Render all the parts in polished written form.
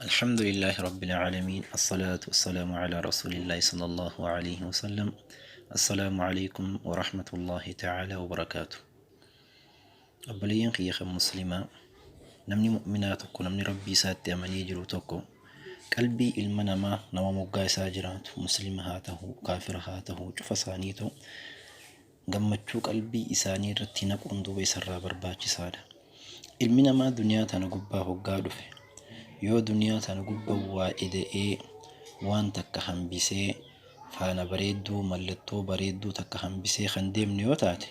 الحمد لله رب العالمين، الصلاة والسلام على رسول الله صلى الله عليه وسلم. السلام عليكم ورحمة الله تعالى وبركاته. Obboleeyyan kiyya kan Muslimaa, namni mu'minaa tokko, namni Rabbii isaatti amanee jiru tokko, qalbii ilma namaa, nama moggaa isaa jiraatu, Muslima haa tahu, kaafira haa tahu, cufa isaaniitu gammachuu qalbii isaanii irratti naquun duuba isarraa barbaachisaadha. Ilmi namaa duniyaa tana gubbaa hoggaa dhufe, yoo duniyaa tana gubbaa waa eda'ee, waan takka hambisee, faana bareedduu, mallattoo bareedduu takka hambisee kan deemne yoo taate,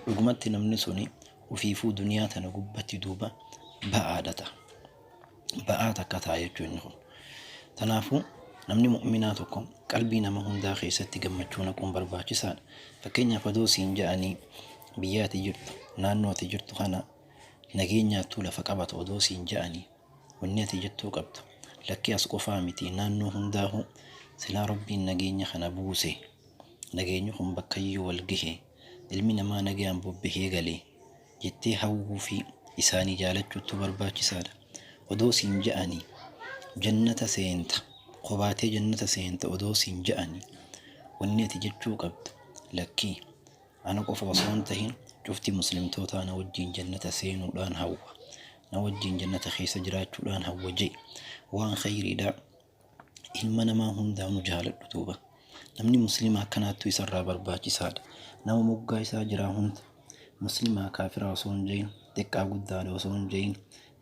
dhugumatti namni suni ufiifuu duniyaa tana gubbatti duuba ba'aadha ta'a. Ba'aa takka ta'a jechuun inni kun. Tanaafuu namni mu'minaa tokko qalbii nama hundaa keessatti gammachuu naquun barbaachisaadha. Fakkeenyaaf, odoo siin ja'anii biyya ati jirtu, naannoo ati jirtu kana nageenyaattuu lafa qabatu odoo siin ja'anii, wanni ati jettuu qabdu, "Lakkii, as qofaa miti, naannoo hundaahu silaa Rabbiin nageenya kana buuse, nageenyi kun bakkayyuu wal gahe, ilmi namaa nagayaan bobbahee galee," jettee hawwuu fi isaanii jaalachuuttu barbaachisaadha. Odoo siin ja'anii jannata seenta, qobaatee jannata seenta odoo siin ja'anii, wanni ati jechuu qabdu, "Lakkii, ana qofa osoo hin tahin cufti Muslimtootaa na wajjiin jannata seenuudhaan hawwa, na wajjiin jannata keessa jiraachuudhaan hawwa" je'i. Waan khayriidha ilma namaa hundaanuu jaaladhu duuba. Namni Muslimaa akkanaattu isarraa barbaachisaadha. Nama moggaa isaa jiraa hunda, Muslimaa kaafiraa osoo hin jahin, xiqqaa guddaadha osoo hin jahin,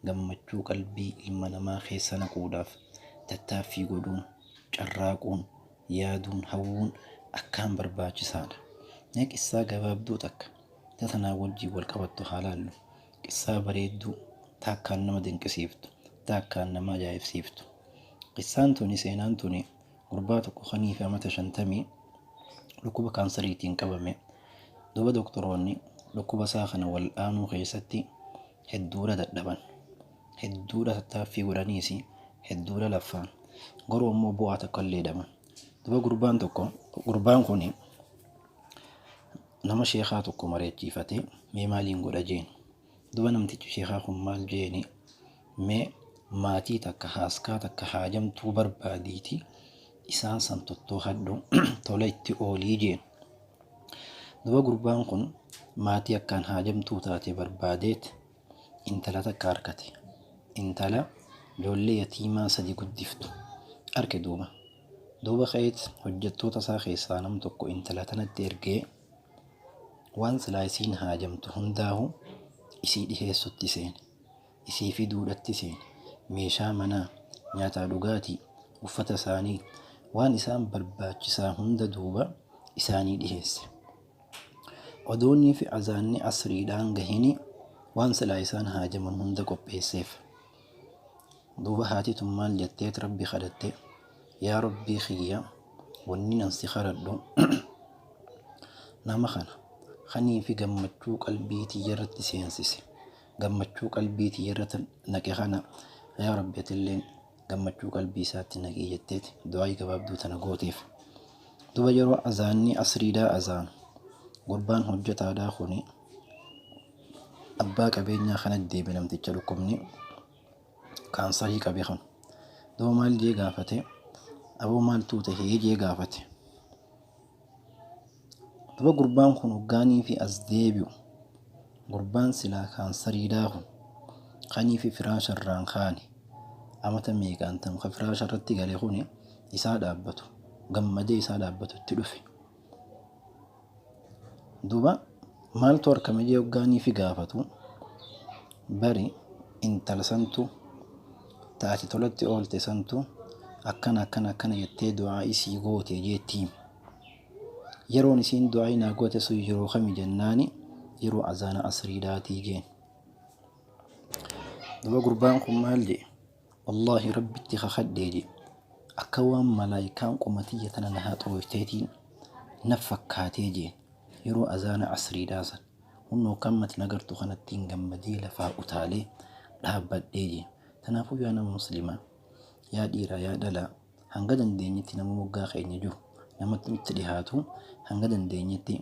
gammachuu qalbii ilma namaa keessa naquudhaaf tattaaffii godhuun, carraaquun, yaaduun, hawwuun akkaan barbaachisaadha. Mee qissaa gabaabduu takka ta tanaa wajjiin wal qabattu haa laallu. Qissaa bareedduu ta akkaan nama dinqisiiftu, ta akkaan nama ajaa'ibsiiftu. Qissaan tuni, seenaan tuni, gurbaa tokko kanii fi amata 50 dhukkuba kaansariitiin qabame. Duuba doktoroonni dhukkuba isaa kana wal'aanuu keessatti hedduudha dadhaban. Hedduudha tattaaffii godhaniis, hedduudha laffaan. Garuu ammoo bu'aa tokko illee dhaban. Duuba gurbaan tokko, gurbaan kun nama sheekaa tokko mareechiifatee, "Mee maaliin godha?" jeen. Duuba namtichi sheekaa kun maal jeeni? "Mee maatii takka, haaskaa takka haajamtuu barbaadiiti, isaan san tottoohadhu, tola itti oolii" jeen. Duuba gurbaan kun maatii akkaan haajamtuu taate barbaadeet intala takka harkate. Intala ijoollee yatiimaa sadi guddiftu arke duuba. Duuba ka'eet hojjettoota isaa keessaa nam tokko intala tanatti ergee, waan silaa isiin haajamtu hundaahu isii dhiheessutti seene. Isii fiduudhatti seene. Meeshaa manaa, nyaataa dhugaatii, uffata isaanii, waan isaan barbaachisaa hunda duuba isaanii dhiheesse. Odoonnii fi azaanni asriidhaan gahini waan silaa isaan haajaman hunda qopheesseef. Duuba haati tun maal jetteet Rabbi kadhatte? "Yaa Rabbii kiyya, wanni nan si kadhadhu, nama kana kanii fi gammachuu qalbii tiyya irratti seensise, gammachuu qalbii tiyya irratti naqe kana, yaa Rabbi, atilleen gammachuu qalbii isaatti naqii" jetteet du'aayii gabaabduu tana gooteef. Duuba yeroo azaanni asriidhaa azaanu, gurbaan hojjetaadhaa kuni abbaa qabeenyaa kana deebe, namticha dhukkubni kaansarii qabe kun. Duuba maal jee gaafate? "Aboo, maaltuu tahee?" jee gaafate. Duuba gurbaan kun hoggaanii fi as deebi'u, gurbaan silaa kaansariidhaa kun kanii fi firaasha irraan kaane, amata meeqaan tam ka firaasha irratti gale kuni, isaa dhaabbatu, gammadee isaa dhaabbatu itti dhufe. Duuba "Maaltu harkame?" jee hoggaanii fi gaafatu, "Bari intala santu taati tolatti oolte santu akkana akkana akkana jettee du'aa isii goote" jeettiin. "Yeroon isiin du'aa naa goote sun yeroo kami?" jennaani, "Yeroo azaana asriidhaatii" jeen. Duuba gurbaan kun maal jee? "Wallaahi, Rabbitti kakadhee," jee, "akka waan malaayikaan qumatiyya tana na haxooyteetiin na fakkaatee," jeen. "Yeroo azaana asriidhaa san hunnoo kan mati nagartu kanattiin gammadee lafaa utaalee dhaabbadhee," jeen. Kanaafuu yaa nama Muslimaa, yaa dhiiraa, yaa dhalaa, hanga dandeenyetti nama moggaa keenya jiru, namatti nutti dhihaatu, hanga dandeenyetti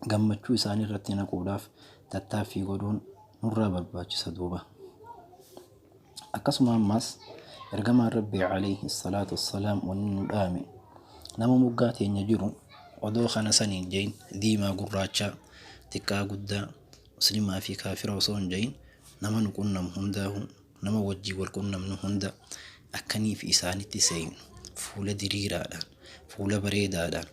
gammachuu isaanii irratti naquudhaaf tattaaffii godhuun nurraa barbaachisa duuba. Akkasuma ammas Ergamaan Rabbii alayhi salaatu wassalaam wanni nu dhaame nama moggaa teenya jiru odoo kana san hin je'in, diimaa gurraachaa, xiqqaa guddaa, muslimaa fi kaafira osoo hin je'in, nama nu qunnamu hundaahu, nama wajjiin wal qunnamnu hunda akkanii fi isaanitti seeynu, fuula diriiraadhaan, fuula bareedaadhaan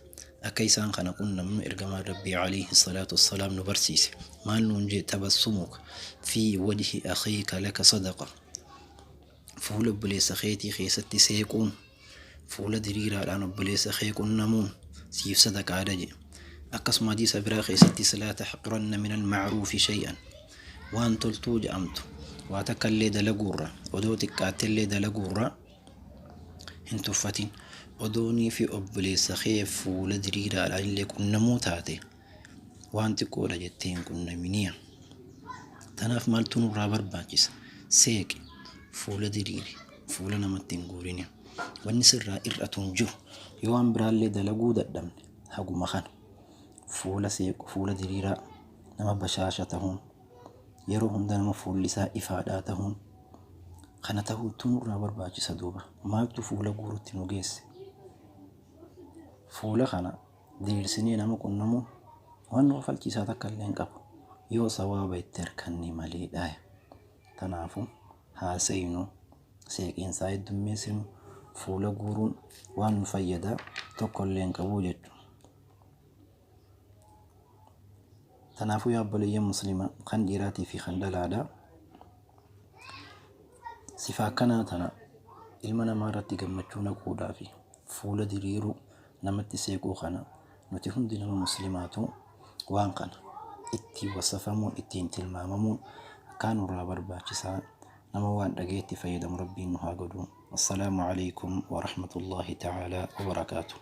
akka isaan kana qunnamnu ergamaan Rabbii alayhi salaatu wassalaam nu barsiise. Maal nuun jee? Tabassumuka fi wajhi akhiika laka sadaqa. Fuula obboleessa keetii keessatti seequun, fuula diriiraadhaan obboleessa kee qunnamuun siif sadaqaadha jedhe. Akkasuma hadiisa biraa keessattis laa taxqiranna min alma'ruufi shay'an, waan toltuu jedhamtu waa takka illee dalaguurra, odoo xiqqaatte illee dalaguurra hin tuffatin. Odoonii fi obboleessa kee fuula diriiraadhaan illee qunnamuu taate waan xiqqoodha jettee hin qunnaminiya. Tanaaf maaltu nurraa barbaachisa? Seeqi, fuula diriiri, fuula namatti hin guurini. Wanni sirraa ir'atu hin jiru. Yoo waan biraallee dalaguu dadhabne haguma kana. Fuula seequ, fuula diriiraa, nama bashaasha tahuun, yeroo hunda nama fuulli isaa ifaadhaa tahuun, kana tahuutu nurraa barbaachisa duuba. Maaltu fuula guurutti nu geesse? Fuula kana diriirsinee nama qunnamuun waan nu kafalchiisaa takka illee hin qabu. Yoo sawaaba itti harkanne maleedha. Tanaafu haa seeynu, seeqiinsaa heddummeessinu, fuula guuruun waan nu fayyada tokko illee hin qabu jechuudha. Tanaafuu yaa obboleeyyan musliima kan dhiiraatii fi kan dhalaadha. Sifa akkanaa tana ilma namaa irratti gammachuu naquudhaa fi fuula diriiruu, namatti seequu kana nuti hundi nama muslimaatu waan kana ittiin wasafamuun, ittiin tilmaamamuun akkaan nurraa barbaachisaa. Nama waan dhagayetti fayyadamu Rabbiin nu haa godhu. Assalaamu alaikum wa rahmatullahi ta'ala wa barakaatuh.